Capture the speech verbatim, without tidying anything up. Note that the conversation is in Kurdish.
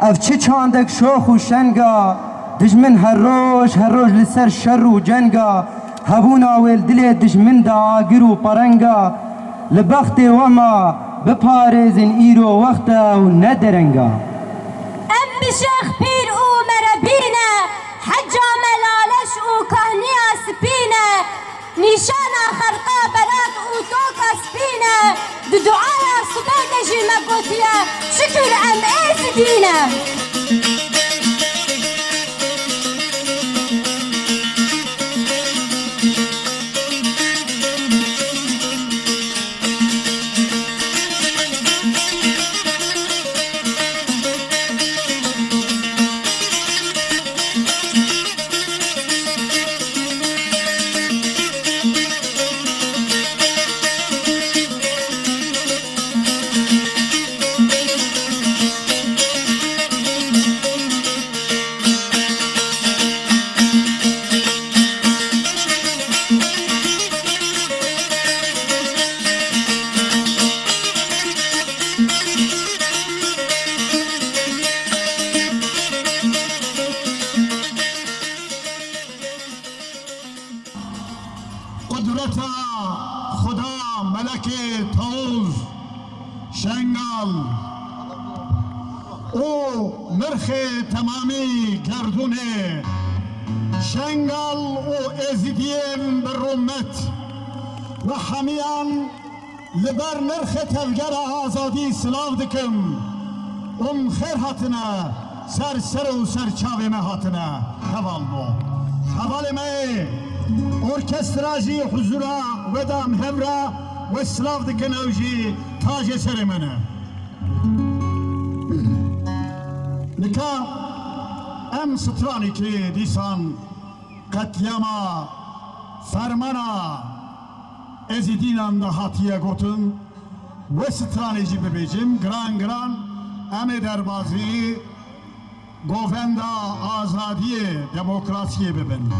Ev çi çandek şox û şenga, dijmin her roj, her roj li ser şer û cenga, hebûna wê li dilê dijmin de agir û perenga, li bextê we ma biparêzin îro wext e û ne derenga. Em bi şêx pîr û merebî ne, heca me laleş û kahniya spî ne, nîşana xerqa berat û toka spî ne, di duaya sibê de jî me gotiye, şikir em êzidî ne. Qudreta Xuda, Melekê Tawûz, Şengal û nirxê temamî gerdûnê, Şengal û Êzidiyên bi rûmet, we hemiyan li ber nirxê tevgera azadî silav dikim. Hûn xêr hatine, ser ser û ser çavê me hatine. Hevalno. Hevalê me yê orkestra jî huzura we de em hev re we silav dikin, ew jî tajê serê me ne. Nika em stranekê dîsan qetlîama fermana Êzidînan de hatiye gotin, wê stranê jî bibêjim, giran giran em ê derbazî govenda azadiyê, demokrasiyê bibin.